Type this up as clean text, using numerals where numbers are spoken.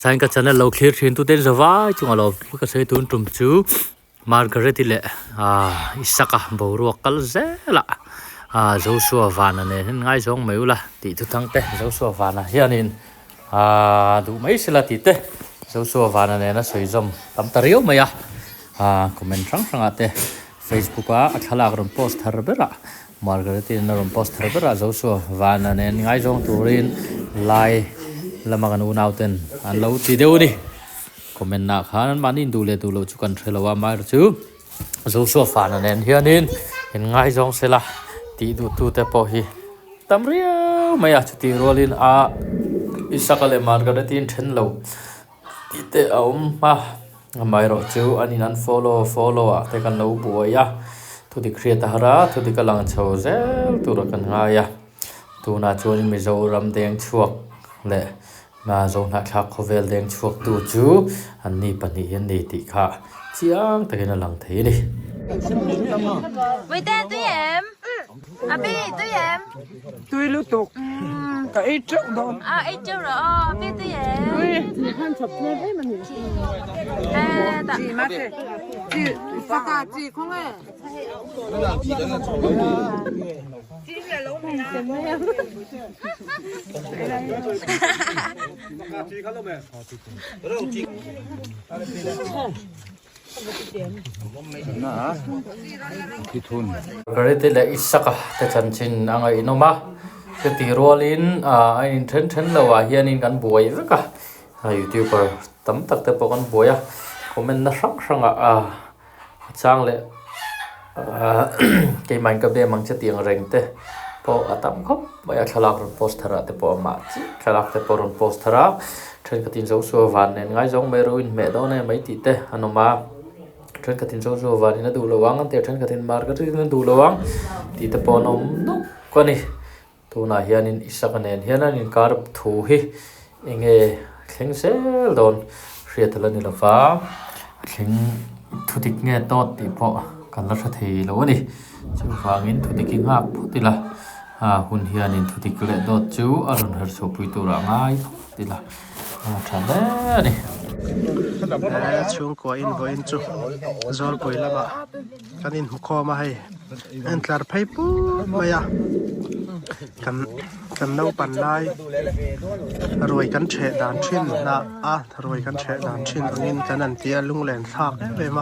Chuan ka channel lo thlir thin tute zavai chungah lo ka sawi tun tum chu Margaret-i leh ahh Isaka boruak kal zelah ahh Joshua vana nen hian ngaizawng mai ula tih thu thang te Joshua vana hianin ahh duh mai sela tih te Joshua vana nena sawi zawm tam ta riau mai a ahh comment hrang hrangah te Facebook a a thlalak rawn post thar berah Margaret-i in a rawn post thar berah Joshua vana nen ngaizawng turin lai lama kan unau ten an lo ti deuh a ni. Comment ah khan an mahni in duh leh duh loh chu kan hre lo a, amaherawh chu Joshua fana nen hianin in ngaizawng sela tih duh tu te pawh hi tam riau mai a, chutih rualin a Isaka leh Margaret-i in then lo tih te a awm a, amaherawh chu an in an follow follow ah te kan lo buai a, thudik hriat a har a, thudik a lang chho zel tur a kan ngai a, tunah chuan Mizoram deng chhuak leh Hna zohnahthlak khawvel deng chhuaktu chu an ni pahnih hi an ni tih kha chiang takin a lang thei a ni. Puite tui em? Abi tui em? Tui lutuk. Ka ei teuh dawn. A ei teuh rawh aw. Abi tui em? Tui. Eh ta. Chi ma te. Chi saka chi khong e. Margarete leh Isaka te chanchin a ngaihnawm a, chutih rualin a in then then lo ah hianin kan buai vek a, youtuber tam tak te pawh kan buai a, comment na hrang hrang ah A chang leh keimah in ka bem ang che tih ang reng te pawh a tam khawp mai a thlalak rawn post thar ah te pawh amah chiah thlalak te pawh rawn post thar a thenkhat in Joshua van nen ngaizawng mai ro inhmeh dawn em mai tih te an awm a thenkhat in Joshua van in a duh lo ang an ti a thenkhat in Margaret in a duh lo ang tih te pawh an awm nawk a ni. Tunah hianin Isaka nen hian an inkar thu hi eng nge thleng zel dawn hriat a la ni lo va, a thleng thu dik nge tawt tih pawh kan la hre thei lo a ni. Chuvangin thu dik hi nghak phawt ila, a hun hianin thu dik leh dawt chu a rawn her chhuahpui turah ngai phawt ila a tha hle a ni. He chhungkua in vawiin chu Zawlpui lamah kan inhmukhawm a hei a intlar phei put mai a kan kan naupan lai ruai kan theh dan thin a a ruai kan theh dan thin angin kan an tia lunglen thlak em em a.